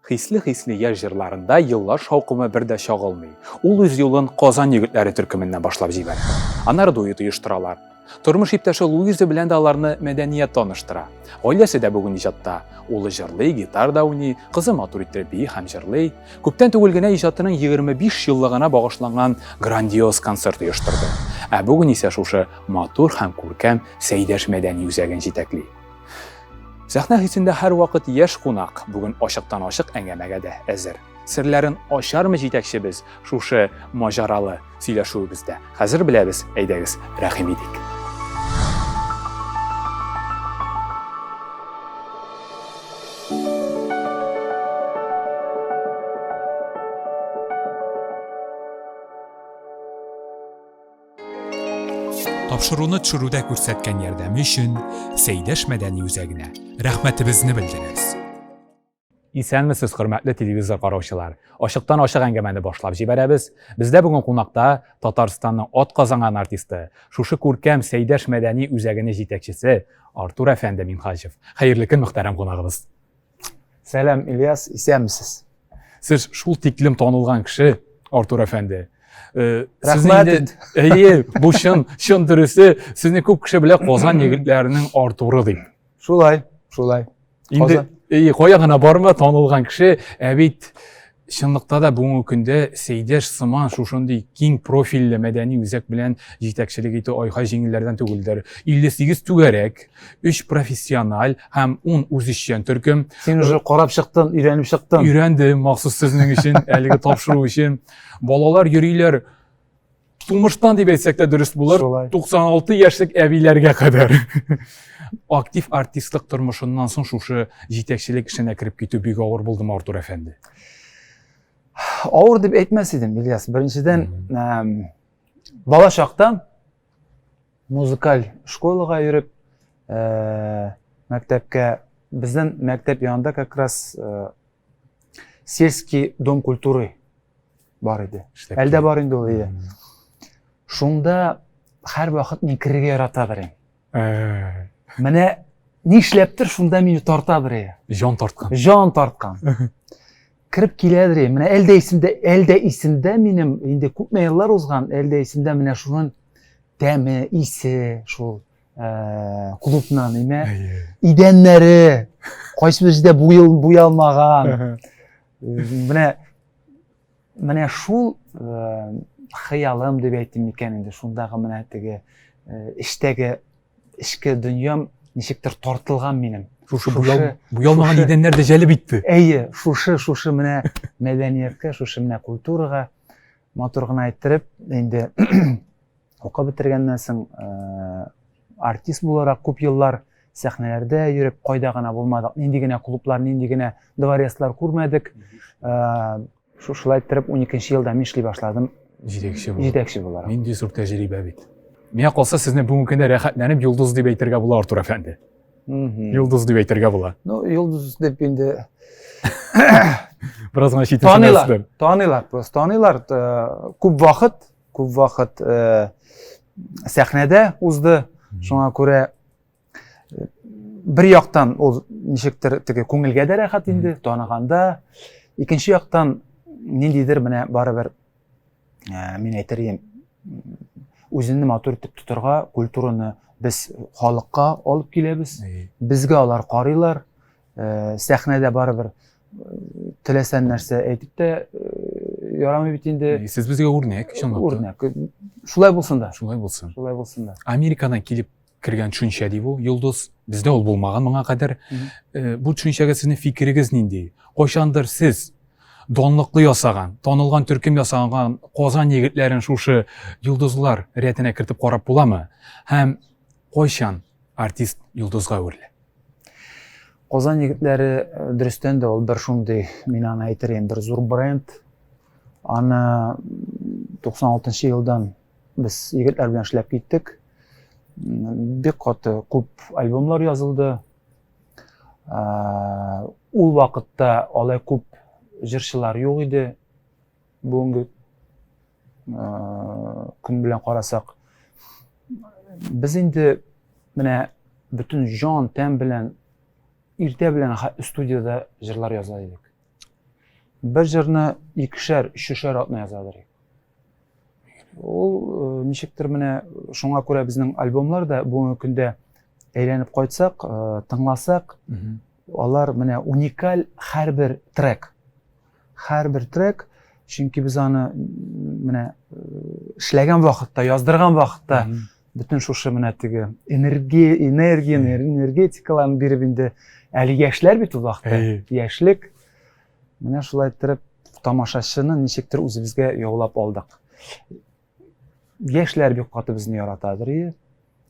Хисле-хисле яшь җырларында еллар шаукымы бер дә чагылмый. Ул үз юлын Казан егетләре төркеменнән башлап җибәрә. Аннары дуэт оештыралар. Тормыш иптәше Луиза белән дә аларны мәдәният таныштыра. Гаиләсе дә бүген иҗатта. Улы җырлый, гитарда уйный, кызы матур иттереп бии һәм җырлый. Күптән түгел генә иҗатының 25 еллыгына багышланган грандиоз концерт оештырды. Ә бүген исә шушы матур һәм күркәм Сәйдәш мәдәни үзәген җитәкли. Сәхнә хисендә һәрвакыт яшь кунак, бүген ачыктан-ачык әңгәмәгә дә әзер. Серләрен ачармы җитәкчебез шушы маҗаралы сөйләшүебездә? Хәзер беләбез, әйдәгез, рәхим итик. Тапшыруны төшерүдә күрсәткән ярдәме өчен Сәйдәш мәдәни үзәгенә рәхмәтебезне белдерәбез. Исәнмесез, хөрмәтле телевизор караучылар. Ачыктан ачык әңгәмәне башлап җибәрәбез. Бездә бүген кунакта Татарстанның атказанган артисты, шушы күркәм Сәйдәш мәдәни үзәгенең җитәкчесе Артур әфәнде Минһаҗев. Хәерле көн, мөхтәрәм кунагыбыз. Сәлам, Ильяс, исәнмесез. Сез шул тиклем танылган кеше, Артур әфәнде. Э, Рәхмәт. Әйе, бу чын, чын дөресе, сезне күп кеше белә Казан егетләренең Артуры дип. Шулай, шулай. Инде әйе, кая гына барма танылган кеше, ә бит чынлыкта да бүгенге көндә Сәйдәш сыман шушындый киң профильле мәдәни үзәк белән җитәкчелек итү айһай җиңелләрдән түгелдер. 58 түгәрәк, 3 профессиональ һәм 10 үзешчән төркем. Син уже карап чыктың, өйрәнеп чыктың. Өйрәндем махсус сезнең өчен, әлеге тапшыру өчен. Балалар йөриләр тумыштан дип әйтсәк тә дөрес булыр. 96 яшьлек әбиләргә кадәр. Актив артистлык тормышыннан соң шушы җитәкчелек эшенә кереп китү бик авыр булдымы, Артур әфәнде? Авыр дип әйтмәс идем, Ильяс. Беренчедән, бала чактан музыкаль школага йөреп, э, мәктәпкә безнең мәктәп янында как раз э, сельский дом культуры бар иде. Әле дә бар инде ул, әйе. Шунда һәрвакыт мин керергә ярата берем. Э. Менә нишләптер шунда мине тарта бере. Җан тарткан. Җан тарткан. Кереп киләдер. Менә әле дә исемдә, әле дә исемдә минем инде күпме еллар узган, әле дә исемдә менә шуның тәме, исе шул э, клубның име, идәннәре, кайсы җирдә буялмаган. Менә менә шул э, хыялым дип әйтим микән инде, шундагы менә теге э, эчтәге эчке дөньям ничектер тартылган минем. Шушы буялмаган идәннәр дә җәлеп итте. Әйе, шушы шушы менә мәдәнияткә, шушы менә культурага матур гына әйттереп, инде укып бетергәннән соң э, артист буларак күп еллар сәхнәләрдә йөреп, кайда гына булмадык, нинди генә клублар, нинди генә дворецлар күрмәдек. Э, шушылай иттереп 12 елда мин эшли башладым. Җитәкче булып. Җитәкче буларак. Нинди зур тәҗрибә бит. Миңа калса, сезне бүгенге көндә рәхәтләнеп йолдыз дип әйтергә була, Артур әфәнде. Йолдыз дип әйтергә була. Ну, йолдыз дип инде бераз гына читенсенәсездер. Таныйлар, просто таныйлар. Э, күп вакыт, күп вакыт э, сәхнәдә узды. Шуңа күрә э, бер яктан ул ничектер теге күңелгә дә рәхәт инде, таныганда. Икенче яктан ниндидер менә барыбер мин әйтер идем, үзеңне матур итеп тотарга, культураны без халыкка алып киләбез. Безгә алар карыйлар. Э, сәхнәдә барыбер э, теләсә нәрсә әйтеп тә э, ярамый бит инде. Сез безгә үрнәк, чынлап. Үрнәк. Шулай булсын да. Шулай булсын. Шулай булсын да. Америкадан килеп кергән төшенчә ди бу, йолдыз. Бездә ул булмаган моңа кадәр. Бу төшенчәгә сезнең фикерегез нинди? Кайчандыр сез данлыклы ясаган, танылган төркем ясаган Казан егетләрен шушы йолдызлар рәтенә кертеп карап буламы? Һәм кайчан артист йолдызга әверелә? Казан егетләре э, дөрестән дә ул бер шундый, мин аны әйтер идем, бер зур бренд. Аны 96 елдан без егетләр белән эшләп киттек. Бик каты күп альбомнар язылды. Э, ул вакытта алай күп җырчылар юк иде. Бүгенге э, көн белән карасак, без инде менә бөтен җан тән белән иртә белән студияда җырлар яза идек. Бер җырны икешәр, өчешәр атна язадыр. Ул э, ничектер менә шуңа күрә безнең альбомнар да бүгенге көндә әйләнеп кайтсак, э, тыңласак, алар менә уникаль һәрбер трек. Һәрбер трек, чөнки без аны менә э, эшләгән вакытта, яздырган вакытта бөтен шушы менә теге энергия, энергияне, энергетикаларын биреп инде әле яшьләр бит ул вакытта. Яшьлек. Менә шулай иттереп тамашачыны ничектер үзебезгә яулап алдык. Яшьләр бик каты безне яратадыр ие.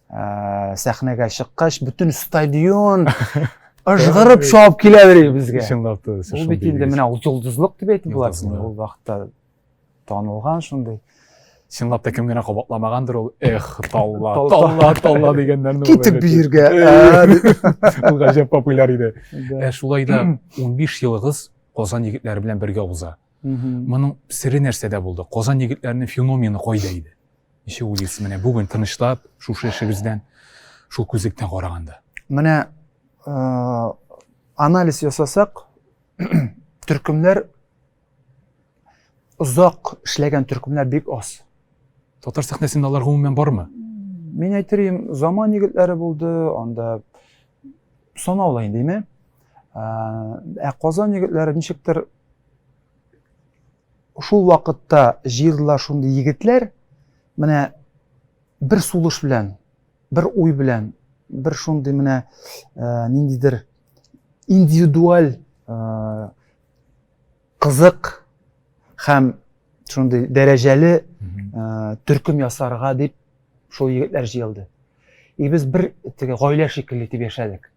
Ә, сәхнәгә чыккач, бөтен стадион ыжгырып шауып киләдер ие безгә. Чынлап та, Ул бит инде менә ул йолдызлык дип әйтеп була ул вакытта танылган шундый. Чынлап та кем генә кабатламагандыр ул эх, талла, талла, талла дигәннәрне. Китеп биергә. Ул гаҗәп популяр иде. Ә шулай да 15 елыгыз Казан егетләре белән бергә уза. Моның сере нәрсәдә булды? Казан егетләренең феномены кайда иде? Ничек уйлыйсыз, менә бүген тынычлап, шушы эшегездән, шул күзлектән караганда? Менә анализ ясасак, төркемнәр озак эшләгән төркемнәр бик аз. Татар сәхнәсендә алар гомумән бармы? Мин әйтер идем, заман егетләре булды, анда санаулы инде, име? Ә Казан егетләре ничектер шул вакытта җыелдылар шундый егетләр, менә бер сулыш белән, бер уй белән, бер шундый менә ниндидер индивидуаль кызык һәм шундый дәрәҗәле төркем ясарга дип шул егетләр җыелды. И без бер теге гаилә шикелле итеп яшәдек.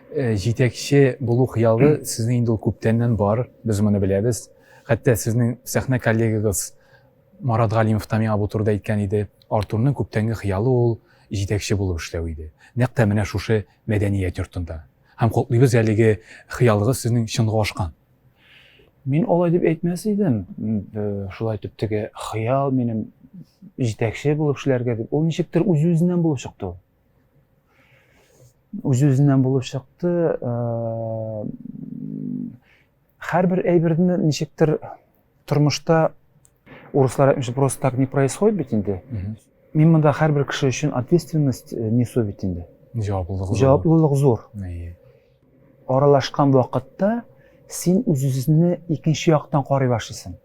Э, җитәкче булу хыялы сезнең инде ул күптәннән бар, без моны беләбез. Хәтта сезнең сәхнә коллегагыз Марат Галимов та миңа бу турыда әйткән иде. Артурның күптәнге хыялы ул җитәкче булып эшләү иде. Нәкъ тә менә шушы мәдәният йортында. Һәм котлыйбыз әлеге хыялыгыз сезнең чынга ашкан. Мин алай дип әйтмәс идем. Э, шулай итеп теге хыял минем җитәкче булып эшләргә дип. Ул ничектер үз-үзеннән булып чыкты ул. Үз-үзеннән булып чыкты. Э, һәрбер әйберне ничектер тормышта урыслар әйтмешли просто так не происходит бит инде. Мин монда һәрбер кеше өчен ответственность э, несу бит инде. Җаваплылык зур. Җаваплылык зур. Аралашкан вакытта син үз-үзеңне икенче яктан карый башлыйсың.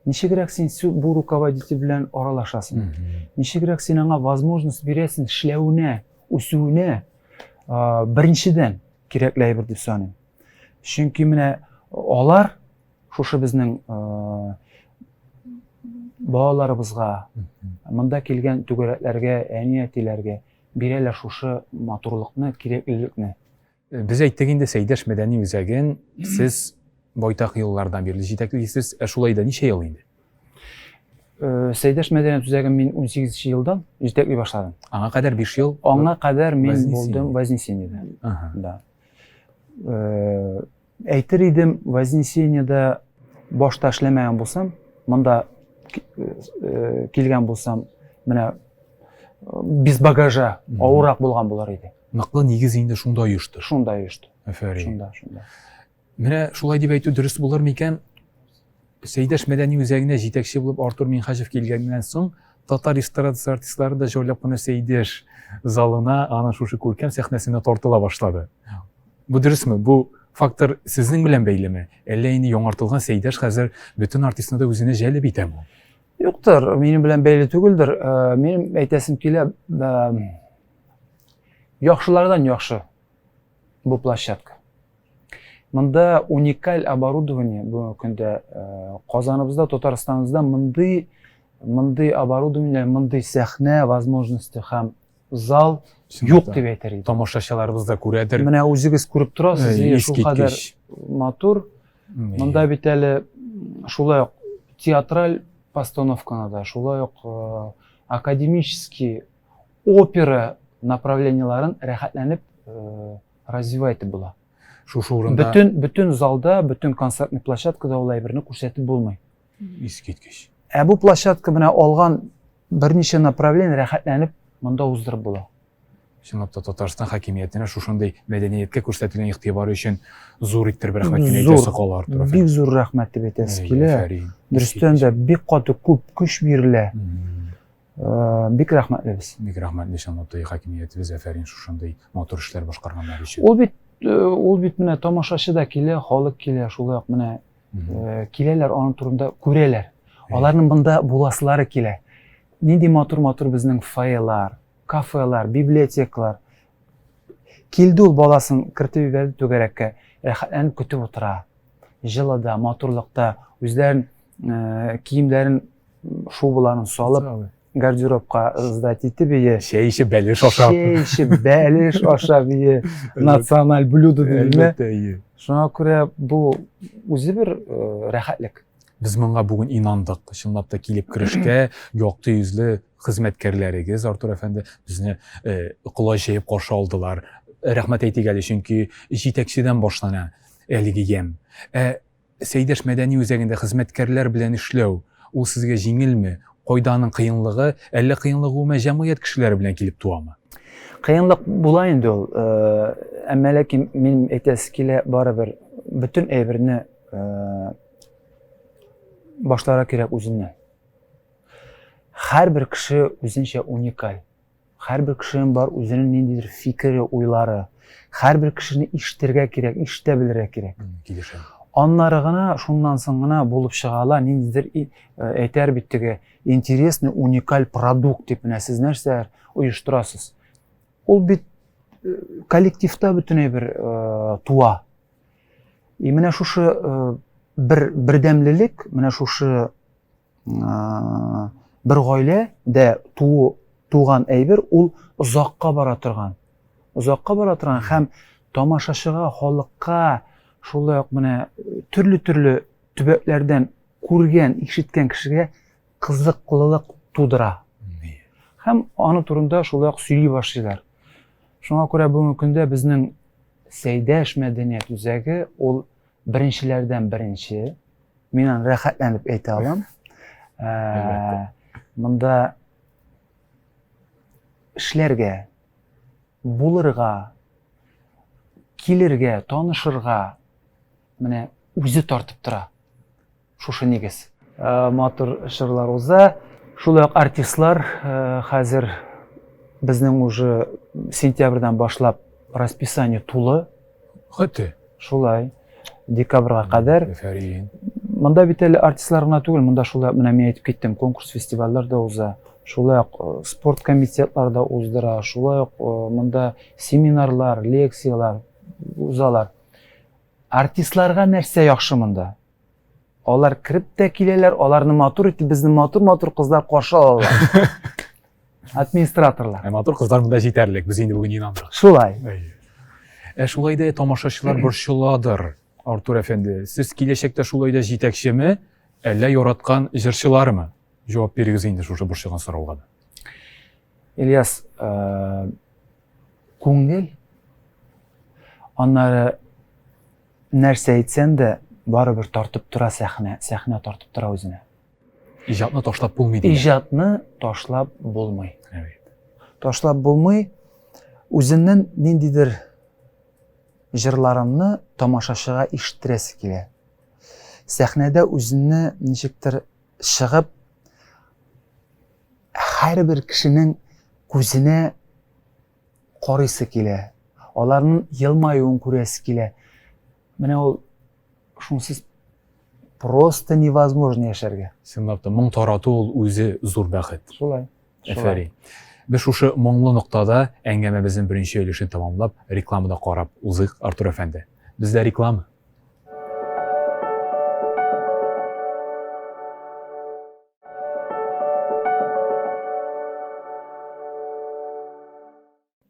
Ничегрәк син бу руководитель белән аралашасың? Ничегрәк син аңа возможность бирәсең эшләвенә, үсүенә? Беренчедән, кирәкле әйбер дип саныйм. Чөнки менә алар шушы безнең балаларыбызга, монда килгән түгәрәкләргә, әни-әтиләргә бирәләр шушы матурлыкны, кирәклелекне. Э, без әйттек инде, Сәйдәш мәдәни үзәген сез байтак еллардан бирле җитәклисез. Ә шулай да ничә ел инде? Э, Сәйдәш мәдәният үзәген мин 18 елдан җитәкли башладым. Аңа кадәр 5 ел? Аңа кадәр мин булдым Вознесениедә. Да. Э, әйтер идем, Вознесениедә башта эшләмәгән булсам, монда э, килгән булсам, менә без багажа авыррак булган булыр иде. Ныклы нигез инде шунда оешты. Шунда оешты. Афәрин. Шунда, шунда. Менә шулай дип әйтү дөрес булыр микән? Сәйдәш мәдәни үзәгенә җитәкче булып Артур Минһаҗев килгәннән соң, татар эстрадасы артистлары да җайлап кына Сәйдәш залына, аның шушы күркәм сәхнәсенә тартыла башлады. Бу дөресме? Бу фактор сезнең белән бәйлеме? Әллә инде яңартылган Сәйдәш хәзер бөтен артистны да үзенә җәлеп итәме? Юктыр, минем белән бәйле түгелдер. Э, минем әйтәсем килә, э, яхшылардан яхшы бу площадка. Монда уникаль оборудование бүгенге көндә э, Казаныбызда, Татарстаныбызда мондый мондый оборудование, мондый сәхнә возможности һәм зал юк дип әйтер идем. Тамашачыларыбыз да күрәдер. Менә үзегез күреп торасыз, шул кадәр матур. Монда бит әле шулай ук театраль постановканы да, шулай ук э, академический опера направлениеларын рәхәтләнеп э, развивать итеп була. Шушы урында бөтен бөтен залда, бөтен концертный площадкада ул әйберне күрсәтеп булмый. Искиткеч. Ә бу площадка менә алган берничә направление рәхәтләнеп монда уздырып була. Чынлап та Татарстан хакимиятенә шушындый мәдәнияткә күрсәтелгән игътибар өчен зур иттереп рәхмәт генә әйтәсе кала, Артур әфәнде. Бик зур рәхмәт дип әйтәсе килә. Дөрестән дә бик каты күп көч бирелә. Бик рәхмәтлебез. Бик рәхмәтле чынлап та хакимиятебез, афәрин шушындый матур эшләр башкарганнар өчен. Ул бит ул бит менә тамашачы да килә, халык килә, шулай ук менә киләләр, аның турында күрәләр. Аларның монда буласылары килә. Нинди матур-матур безнең фойелар, кафелар, библиотекалар. Килде ул баласын кертеп җибәрде түгәрәккә, рәхәтләнеп көтеп утыра. Җылыда, матурлыкта үзләрен э, киемнәрен шубаларын салып, гардеробка сдать итеп ие. Чәй эчеп бәлеш ашап. Чәй эчеп бәлеш ашап ие. Националь блюдо димме? Әлбәттә, ие. Шуңа күрә бу үзе бер э, рәхәтлек. Без моңа бүген инандык. Чынлап та килеп керешкә якты йөзле хезмәткәрләрегез, Артур әфәнде, безне э, колач җәеп каршы алдылар. Рәхмәт әйтик әле, чөнки җитәкчедән башлана әлеге ямь. Ә Сәйдәш мәдәни үзәгендә хезмәткәрләр белән эшләү, ул сезгә җиңелме? Кайда аның кыенлыгы? Әллә кыенлык гомумән җәмгыять кешеләре белән килеп туамы? Кыенлык була инде ул. Э, әмма ләкин минем әйтәсе килә, барыбер бөтен әйберне э, башларга кирәк үзеннән. Һәрбер кеше үзенчә уникаль. Һәрбер кешенең бар үзенең ниндидер фикере, уйлары. Һәрбер кешене ишетергә кирәк, ишетә белергә кирәк. Килешәм. Аннары гына, шуннан соң гына булып чыга ала ниндидер э, әйтәр бит теге интересный, уникаль продукт дип менә сез нәрсәләр оештырасыз. Ул бит э, коллективта бөтенләй бер э, туа. И менә шушы э, бер бердәмлелек, менә шушы э, бер гаилә дә туу туган әйбер ул озакка бара торган. Озакка бара торган һәм тамашачыга, халыкка шулай ук менә төрле-төрле төбәкләрдән күргән, ишеткән кешегә кызыклылык тудыра. Һәм аны турында шулай ук сөйли башлыйлар. Шуңа күрә бүгенге көндә безнең Сәйдәш мәдәният үзәге ул беренчеләрдән беренче. Мин аны рәхәтләнеп әйтә алам. Ә, монда эшләргә, булырга, килергә, танышырга менә үзе тартып тора. Шушы нигез. Э, матур чорлар уза. Шулай ук артистлар э, хәзер безнең уже сентябрьдән башлап расписание тулы. Хәтта. Шулай. Декабрьгә кадәр. Афәрин. Монда бит әле артистлар гына түгел, монда шулай менә мин әйтеп киттем, конкурс, фестивальләр дә уза. Шулай ук э, спорт комитетлар да уздыра, шулай ук монда семинарлар, лекцияләр узалар. Артистларга нәрсә яхшы монда? Алар кереп тә киләләр, аларны матур итеп безне матур-матур кызлар каршы алалар. Администраторлар. Ә матур кызлар монда җитәрлек, без инде бүген инандык. Шулай. Ә шулай да тамашачылар борчыладыр, Артур әфәнде. Сез киләчәктә шулай да җитәкчеме, әллә яраткан җырчылармы? Җавап бирегез инде шушы борчыган сорауга да. Ильяс, э, күңел, аннары нәрсә әйтсән дә, барыбер тартып тора сәхнә, сәхнә тартып тора үзенә. Иҗатны ташлап булмый дигән. Иҗатны ташлап булмый. Әйт. Ташлап булмый. Үзеннән ниндидер җырларымны тамашачыга ишеттерәсе килә. Сәхнәдә үзенне ничектер чыгып һәрбер кешенең күзенә карыйсы килә. Аларның елмаюын күрәсе килә. Менә ул шунсыз просто невозможно яшәргә. Чынлап та, моң тарату ул үзе зур бәхет. Шулай. Әфәрин. Без шушы моңлы ноктада әңгәмәбезнең беренче өлешен тәмамлап, рекламада карап узыйк, Артур әфәнде. Бездә реклама.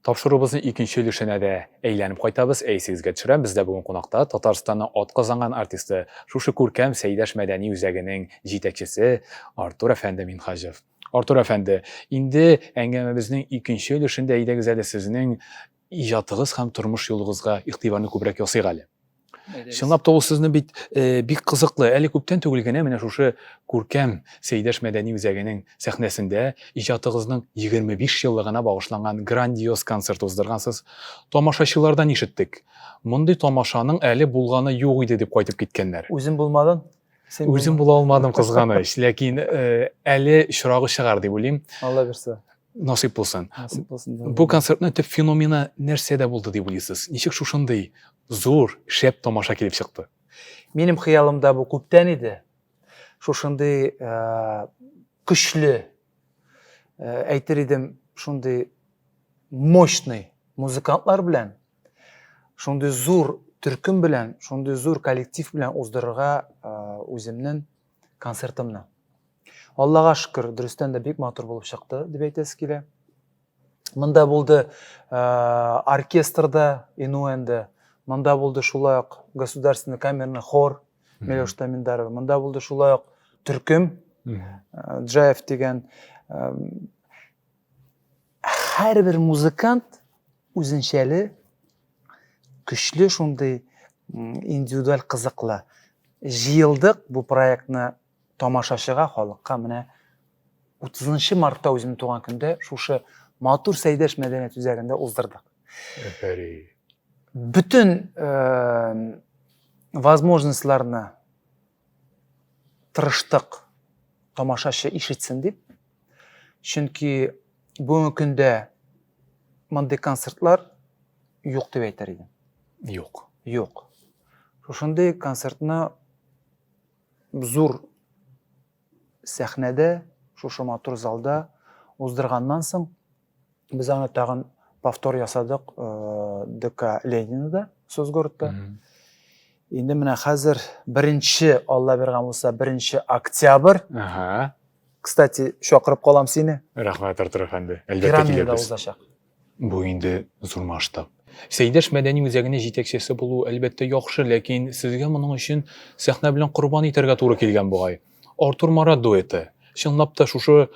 Тапшыруыбызның икенче өлешенә дә әйләнеп кайтабыз. Ә исегезгә төшерәм, бездә бүген кунакта Татарстанның атказанган артисты, шушы күркәм Сәйдәш мәдәни үзәгенең җитәкчесе Артур әфәнде Минһаҗев. Артур әфәнде, инде әңгәмәбезнең икенче өлешендә әйдәгез әле сезнең иҗатыгыз һәм тормыш юлыгызга игътибарны күбрәк ясыйк әле. Чынлап та ул сезне бит э, бик кызыклы. Әле күптән түгел генә менә шушы күркәм Сәйдәш мәдәни үзәгенең сәхнәсендә иҗатыгызның 25 еллыгына багышланган грандиоз концерт уздыргансыз. Тамашачылардан ишеттек. Мондый тамашаның әле булганы юк иде дип кайтып киткәннәр. Үзем булмадың? Син Үзем була алмадым, кызганыч. Ләкин э, әле чырагы чыгар дип уйлыйм. Алла бирсә. Насыйп булсын. Насыйп булсын. Бу концертның төп феномены нәрсәдә булды дип уйлыйсыз? Ничек шушындый зур, шәп тамаша килеп чыкты? Минем хыялымда бу күптән иде. Шушындый э, көчле, э, әйтер идем, шундый мощный музыкантлар белән, шундый зур төркем белән, шундый зур коллектив белән уздырырга э, үземнең концертымны. Аллага шөкер, дөрестән дә бик матур булып чыкты, дип әйтәсе килә. Монда булды э, оркестрда Инуэнде, монда булды шулай ук государственный камерный хор Миләүшә Таминдарова, монда булды шулай ук төркем э, Джаев дигән э, һәрбер музыкант үзенчәле көчле шундый индивидуаль кызыклы. Җыелдык бу проектны тамашачыга, халыкка менә 30 мартта үземнең туган көндә шушы матур Сәйдәш мәдәният үзәгендә уздырдык. Әфәрин. Бөтен э, возможностьларны тырыштык тамашачы ишетсен дип. Чөнки бүгенге көндә мондый концертлар юк дип әйтер идем. Юк. Юк. Шушындый концертны зур сәхнәдә, шушы матур залда уздырганнан соң, без аны тагын повтор ясадык э, ДК Ленинада, Соцгородта. Инде менә хәзер беренче, Алла биргән булса, беренче октябрь. Ага. Кстати, чакырып калам сине. Рәхмәт, Артур әфәнде. Әлбәттә килербез. узачак. Бу инде зур масштаб. Сәйдәш мәдәни үзәгенең җитәкчесе булу, әлбәттә, яхшы, ләкин сезгә моның өчен сәхнә белән корбан итәргә туры килгән бугай. Артур Марат дуэты. Чынлап та шушы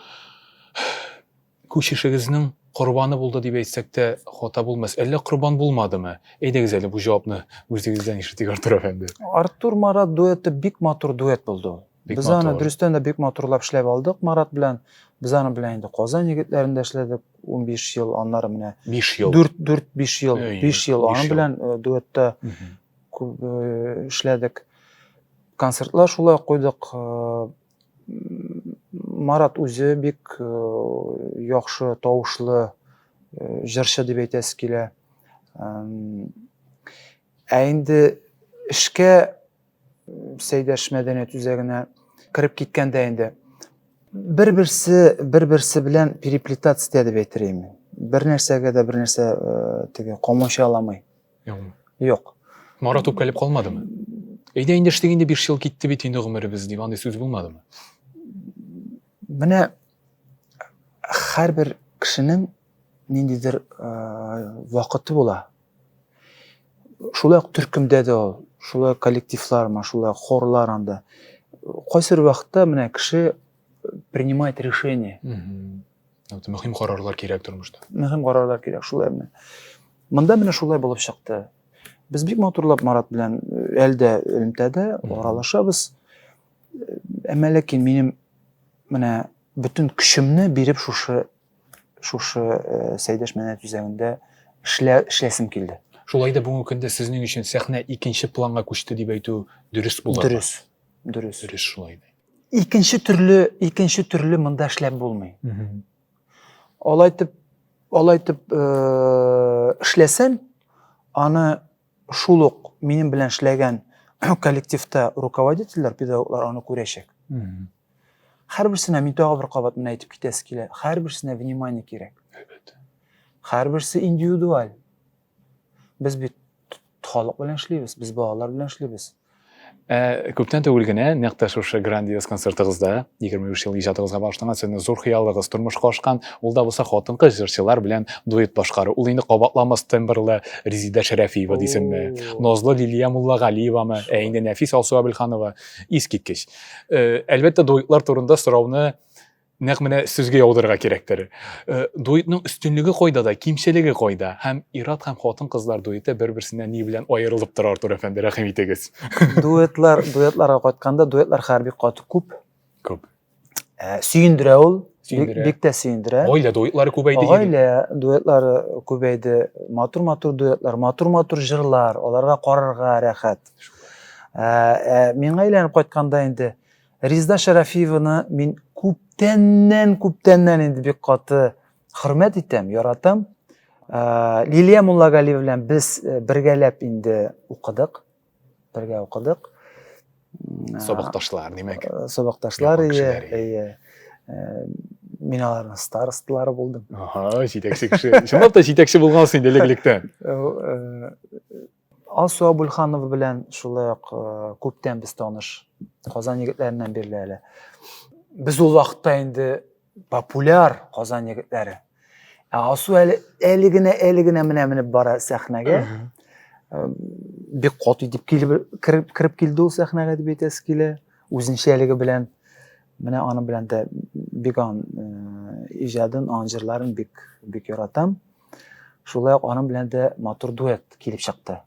күчешегезнең корбаны булды дип әйтсәк тә хата булмас. Әллә корбан булмадымы? Әйдәгез әле бу җавапны үзегездән ишетик, Артур әфәнде. Артур Марат дуэты бик матур дуэт булды ул. Бик Без аны дөрестән дә бик матурлап эшләп алдык Марат белән. Без аны белән инде Казан егетләрендә эшләдек 15 ел, аннары менә 5 ел. 4 4 5 ел, 5 ел аның белән э, дуэтта күп э, эшләдек. Концертлар шулай куйдык. Э, Марат үзе бик яхшы тавышлы җырчы дип әйтәсе килә. Ә инде эшкә Сәйдәш мәдәният үзәгенә кереп киткәндә инде бер-берсе бер-берсе белән переплетаться итә дип әйтер идем. Бер нәрсәгә дә бер нәрсә э, теге комачауламый. Юкмы? Юк. Марат үпкәләп калмадымы? Әйдә инде эштек инде 5 ел китте бит инде гомеребез дип андый сүз булмадымы? Менә һәрбер кешенең ниндидер э, вакыты була. Шулай ук төркемдә дә ул, шулай ук коллективлар, шулай ук хорлар анда. Кайсы бер вакытта менә кеше принимает решение. Мөһим карарлар кирәк тормышта. Мөһим карарлар кирәк, шулай менә. Монда менә шулай булып чыкты. Без бик матурлап Марат белән э, әле дә элемтәдә аралашабыз. Әмма ләкин минем менә бөтен көчемне биреп шушы шушы э, Сәйдәш мәдәният үзәгендә эшлә, эшләсем килде. Шулай да бүгенге көндә сезнең өчен сәхнә икенче планга күчте дип әйтү дөрес булыр. Дөрес. Дөрес. Дөрес шулай да. Икенче төрле, икенче төрле монда эшләп булмый. Алай итеп, алай итеп э, эшләсәң, аны шул ук минем белән эшләгән коллективта руководительләр, педагоглар аны күрәчәк. Һәрберсенә мин тагы бер кабат менә әйтеп китәсе килә. Һәрберсенә внимание кирәк. Әлбәттә. Һәрберсе индивидуаль. Без бит халык белән эшлибез, без балалар белән эшлибез. Ә, күптән түгел генә нәкъ тә шушы грандиоз концертыгызда 25 ел иҗатыгызга багышланган сезнең зур хыялыгыз тормышка ашкан, ул да булса хатын-кыз җырчылар белән дуэт башкару. Ул инде кабатламас тембрлы Резида Шәрәфиева дисеңме, назлы Лилия Муллагалиевамы, ә инде нәфис Алсу Әбелханова искиткеч. Э, әлбәттә, дуэтлар турында сорауны Нәкъ менә сүзгә яудырырга кирәктер. Э, дуэтның өстенлеге кайда да, кимчелеге кайда? Һәм ир-ат һәм хатын-кызлар дуэты бер-берсеннән ни белән аерылып тора, Артур әфәнде, рәхим итегез. Дуэтлар, дуэтларга кайтканда, дуэтлар хәзер бик каты күп. Күп. Э, сөендерә ул. Сөендерә. Бик тә сөендерә. Гаилә дуэтлары күбәйде. Гаилә дуэтлары күбәйде. Матур-матур дуэтлар, матур-матур җырлар, аларга карарга рәхәт. Э, э, миңа әйләнеп кайтканда инде Резда Шәрәфиеваны мин күптәннән, күптәннән инде бик каты хөрмәт итәм, яратам. Лилия Муллагалиева белән без бергәләп инде укыдык. Бергә укыдык. Сабакташлар, димәк. Сабакташлар, әйе, әйе. Мин аларның старосталары булдым. Ага, җитәкче кеше. Чынлап та җитәкче булгансың инде элек-электән. Алсу Абульханова белән шулай ук күптән без таныш. Казан егетләреннән бирле әле. Без ул вакытта инде популяр Казан егетләре. Ә Алсу әле әле генә әле генә менә менеп бара сәхнәгә. Бик каты итеп килеп кереп, кереп килде ул сәхнәгә дип әйтәсе килә. Үзенчәлеге белән менә аның белән дә бик аның иҗадын, аның җырларын бик бик яратам. Шулай ук аның белән дә матур дуэт килеп чыкты.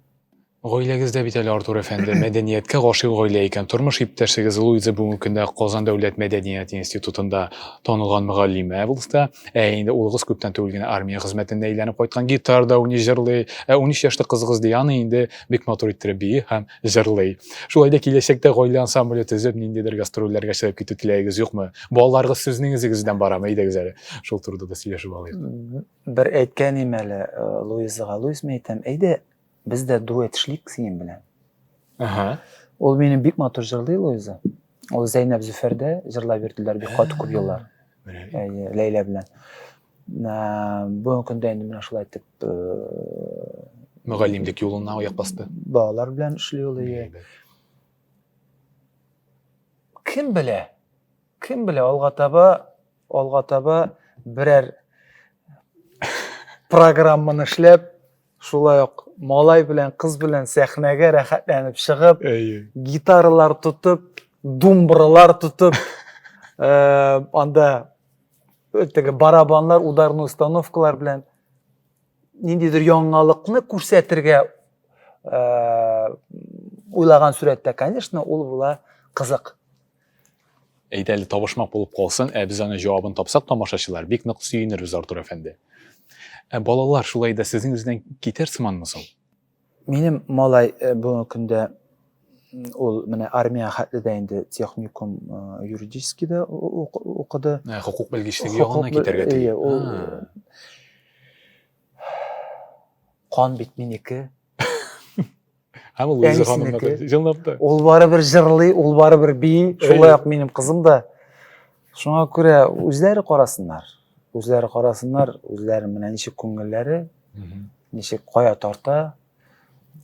Гаиләгездә бит әле, Артур әфәнде, мәдәнияткә гашыйк гаилә икән. Тормыш иптәшегез Луиза бүгенге көндә Казан дәүләт мәдәният институтында танылган мөгаллимә булса, ә инде улыгыз күптән түгел генә армия хезмәтендә әйләнеп кайткан, гитарда уйный, җырлый. Ә 13 яшьлек кызыгыз Диана инде бик матур иттереп бии һәм җырлый. Шулай да киләчәктә гаилә ансамбле төзеп, ниндидер гастрольләргә чыгып китү теләгегез юкмы? Балаларыгыз сезнең эзегездән барамы? Әйдәгез әле, шул турыда да сөйләшеп алыйк. Бер әйткән идем әле э, Луизага, Луиз, мин әйтәм, әйдә, без дә дуэт эшлик синең белән. Ага. Ул минем бик матур җырлый Луиза. Ул Зәйнәб Зөфәрдә җырлап йөрделәр бик каты күп еллар. Әйе, Ләйлә белән. Бүгенге көндә инде менә шулай итеп э, мөгаллимлек юлына аяк басты. Балалар белән эшли ул, әйе. Кем белә? Кем белә, алга таба, алга таба берәр программаны эшләп, шулай ук малай белән, кыз белән сәхнәгә рәхәтләнеп чыгып, гитаралар тотып, думбралар тотып, э, анда теге барабанлар, ударный установкалар белән ниндидер яңалыкны күрсәтергә э, уйлаган сурәттә, конечно, ул була кызык. Әйдә әле табышмак булып калсын, ә без аны җавабын тапсак, тамашачылар, бик нык сөенербез, Артур әфәнде. Ә балалар шулай да сезнең үзеннән китәр сыманмы соң? Минем малай э, бүгенге көндә ул менә армия хәтле дә инде техникум э, юридический да укыды. Ә, хокук белгечлеге ягына китәргә тели. Ул кан бит минеке. Һәм ул үзе ханымныкы. Чынлап та. Ул барыбер җырлый, ул барыбер бии. Шулай ук минем кызым да. Шуңа күрә үзләре карасыннар. Үзләре карасыннар, үзләре менә ничек күңелләре, ничек кая тарта.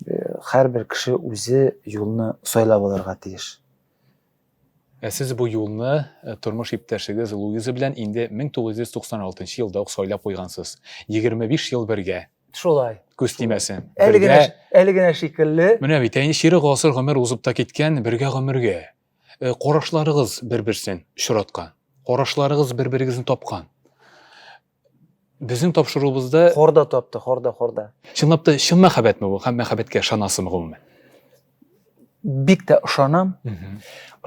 Э, һәрбер кеше үзе юлны сайлап алырга тиеш. Ә сез бу юлны э, тормыш иптәшегез Луиза белән инде 1996 елда ук сайлап куйгансыз. 25 ел бергә. Шулай. Күз тимәсен. Әле генә әле генә шикелле. Менә бит әйе чирек гасыр гомер узып та киткән, бергә гомергә. Э, карашларыгыз бер-берсен очраткан. Карашларыгыз бер-берегезне тапкан. Безнең тапшыруыбызда Хорда тапты, хорда, хорда. Чынлап та чын мәхәббәтме бу һәм мәхәббәткә ышанасызмы гомумән? Бик тә ышанам.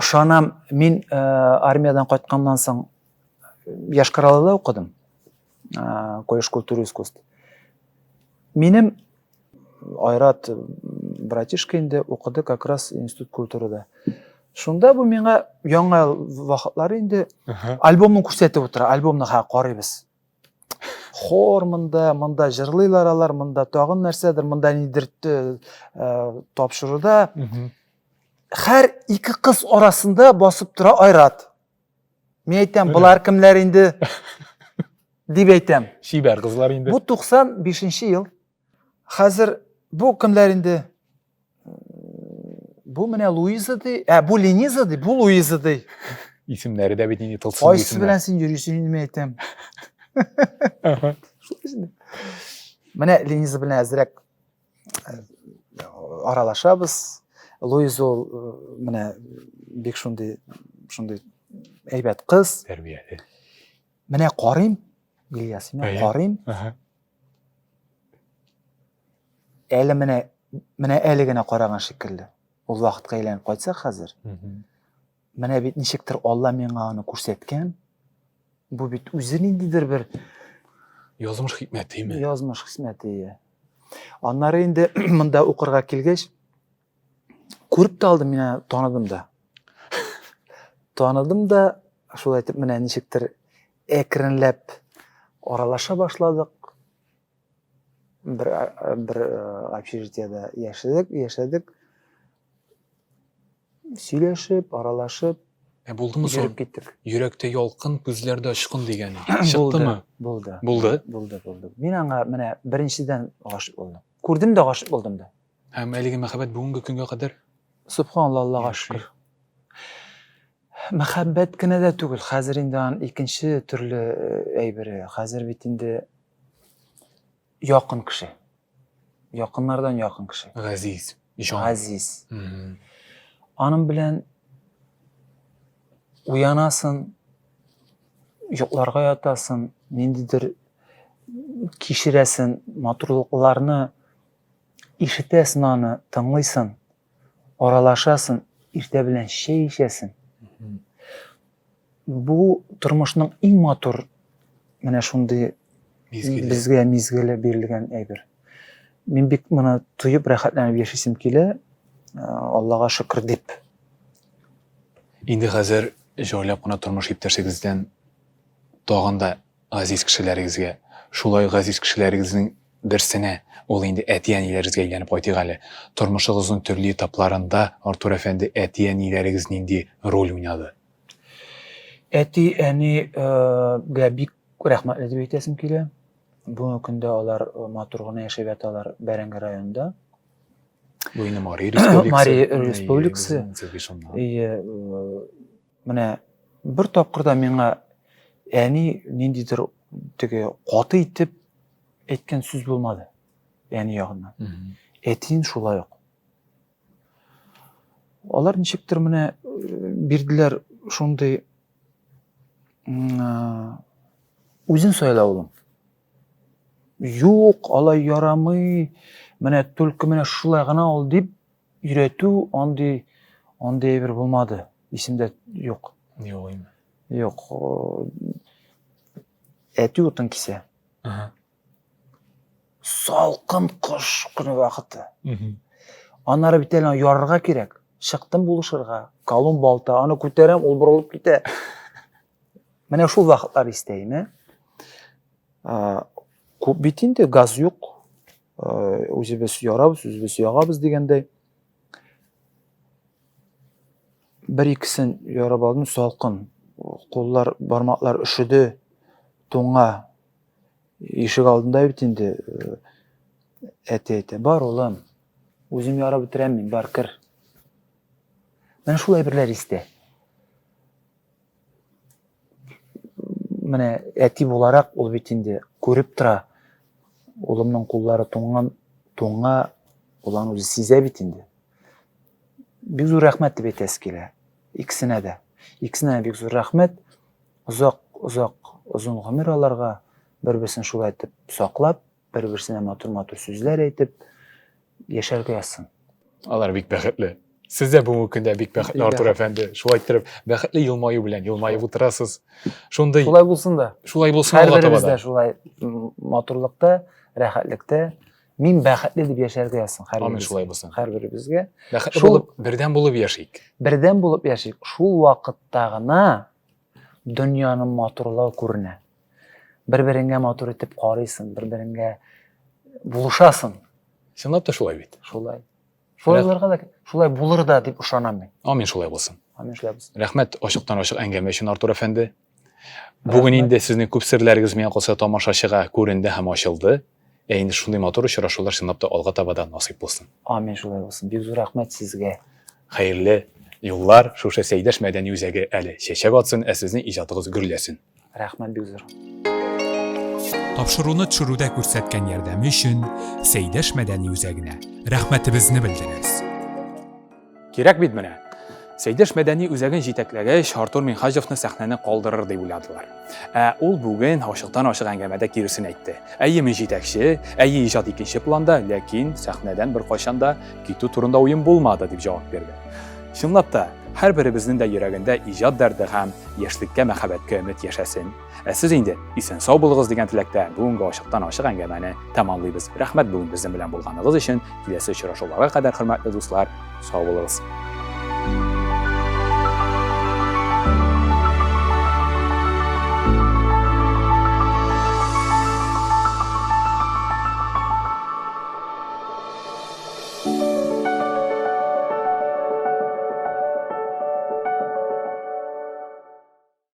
Ышанам. Мин э, армиядән кайтканнан соң Йошкар-Олада укыдым. Э, колледж культуры и искусств. Минем Айрат братишка инде укыды как раз институт культурада. Шунда бу миңа яңа ел вакытлары инде альбомын күрсәтеп утыра. Альбомны ха карыйбыз. Хор монда, монда җырлыйлар алар, монда тагын нәрсәдер, монда нидер э, тапшыруда. Һәр ике кыз арасында басып тора Айрат. Мин әйтәм, болар кемнәр инде? Дип әйтәм. Чибәр кызлар инде. Бу 95 ел. Хәзер бу кемнәр инде? Бу менә Луиза ди, ә бу Лениза ди, бу Луиза ди. Исемнәре дә бит нинди тылсымлы исемнәр. Кайсы белән син йөрисең инде мин әйтәм. Менә Лениза белән әзрәк э, аралашабыз. Луиза ул э, менә бик шундый шундый әйбәт кыз. Тәрбияле. Менә карыйм, Ильяс, мин карыйм. Әле менә менә әле генә караган шикелле. Ул вакытка әйләнеп кайтсак хәзер. Менә бит ничектер Алла миңа аны күрсәткән. Бу бит үзе ниндидер бер язмыш хикмәтеме? Язмыш хикмәте. Аннары инде монда укырга килгәч, күреп тә алдым, мин таныдым да. Таныдым да, шулай итеп менә ничектер әкренләп аралаша башладык. Бер бер общежитиедә яшәдек, яшәдек. Сөйләшеп, аралашып, Ә булдымы соң? Йөреп киттек. Йөрәктә ялкын, күзләрдә очкын дигән. Чыктымы? Булды. Булды. Булды, булды. Мин аңа менә беренчедән гашыйк булдым. Күрдем дә гашыйк булдым да. Һәм әлеге мәхәббәт бүгенге көнгә кадәр? Субханалла, Аллага шөкер. Мәхәббәт кенә дә түгел, хәзер инде аның икенче төрле э, әйбере. Хәзер бит инде якын кеше. Якыннардан якын кеше. Газиз. Җан. Газиз. Аның белән уянасын, йокларга ятасын, ниндидер кичерәсен, матурлыкларны Ишетәсен аны, тыңлыйсың, аралашасың, иртә белән чәй эчәсең. Бу тормышның иң матур менә шундый мизгеле. Безгә мизгеле бирелгән әйбер. Мин бик моны тоеп, рәхәтләнеп яшисем килә. Аллага шөкер дип. Инде хәзер җайлап кына тормыш иптәшегездән тагын да газиз кешеләрегезгә, шулай газиз кешеләрегезнең берсенә, ул инде әти-әниләрегезгә әйләнеп кайтыйк әле. Тормышыгызның төрле этапларында, Артур әфәнде, әти-әниләрегез нинди роль уйнады? Әти-әнигә бик рәхмәтле дип әйтәсем килә. Бүгенге көндә алар матур гына яшәп яталар Бәрәңге районында. Бу инде Мари республикасы. Мари республикасы. Ие, Менә бер тапкыр да миңа әни ниндидер теге каты итеп әйткән сүз булмады әни ягыннан. Әтиен шулай ук. Алар ничектер менә э, бирделәр шундый э, үзен сайла улым. Юк, алай ярамый. Менә только менә шулай гына ул дип Өйрәтү андый андый әйбер булмады. Исемдә юк. Юк инде. Юк. Әти утын кисә. Ага. Салкын кыш көне вакыты. Аннары бит әле ярырга кирәк. Чыктым булышырга. Колун балта, аны күтәрәм, ул борылып китә. Менә шул вакытлар истә име. Күп бит инде газ юк. Үзебез ярабыз, үзебез ягабыз дигәндәй. Бер икесен ярып алдым, салкын. Куллар, бармаклар өшеде, туңа. Ишек алдында бит инде әти әйтә, бар улым, үзем ярып бетерәм мин, бар кер. Менә шул әйберләр истә. Менә әти буларак ул бит инде күреп тора. Улымның куллары туңган, туңа, ул аны үзе сизә бит инде. Бик зур рәхмәт дип әйтәсе килә. Икесенә дә. Икесенә дә бик зур рәхмәт. Озак, озак, озын гомер аларга, бер-берсен шулай итеп саклап, бер-берсенә матур-матур сүзләр әйтеп яшәргә язсын. Алар бик бәхетле. Сез дә бүгенге көндә бик бәхетле, Артур әфәнде. Шулай иттереп, бәхетле елмаю белән елмаеп утырасыз. Шундый Шулай булсын да. Шулай булсын алга таба да. шулай матурлыкта, рәхәтлектә мин бәхетле дип яшәргә язсын һәрберебез. Амин, шулай булсын. Һәрберебезгә. Бәхетле булып, бердәм булып яшик. Бердәм булып яшик. Шул вакытта гына дөньяның матурлыгы күренә. Бер-береңә матур итеп карыйсың, бер-береңә булышасың. Чынлап та шулай бит. Шулай. Шулай булырга да, шулай булыр да дип ышанам мин. Амин, шулай булсын. Амин, шулай булсын. Рәхмәт ачыктан-ачык әңгәмә өчен, Артур әфәнде. Бүген инде сезнең күп серләрегез миңа калса тамашачыга күренде һәм ачылды. Ә инде шундый матур очрашулар чынлап та алга таба да насыйп булсын. Амин, шулай булсын. Бик зур рәхмәт сезгә. Хәерле юллар, шушы Сәйдәш мәдәни үзәге әле чәчәк атсын, ә сезнең иҗатыгыз гөрләсен. Рәхмәт бик зур. Тапшыруны төшерүдә күрсәткән ярдәме өчен Сәйдәш мәдәни үзәгенә рәхмәтебезне белдерәбез. Кирәк бит менә. Сәйдәш мәдәни үзәген җитәкләгәч, Артур Минһаҗевны сәхнәне калдырыр дип уйладылар. Ә ул бүген ачыктан-ачык әңгәмәдә киресен әйтте. Әйе, мин җитәкче, әйе, иҗат икенче планда, ләкин сәхнәдән беркайчан да китү турында уем булмады, дип җавап бирде. Чынлап та, һәрберебезнең дә йөрәгендә иҗат дәрте һәм яшьлеккә мәхәббәткә өмет яшәсен. Ә сез инде исән-сау булыгыз дигән теләктә бүгенге ачыктан-ачык әңгәмәне тәмамлыйбыз. Рәхмәт бүген безнең белән булганыгыз өчен. Киләсе очрашуларга кадәр, хөрмәтле дуслар, сау булыгыз.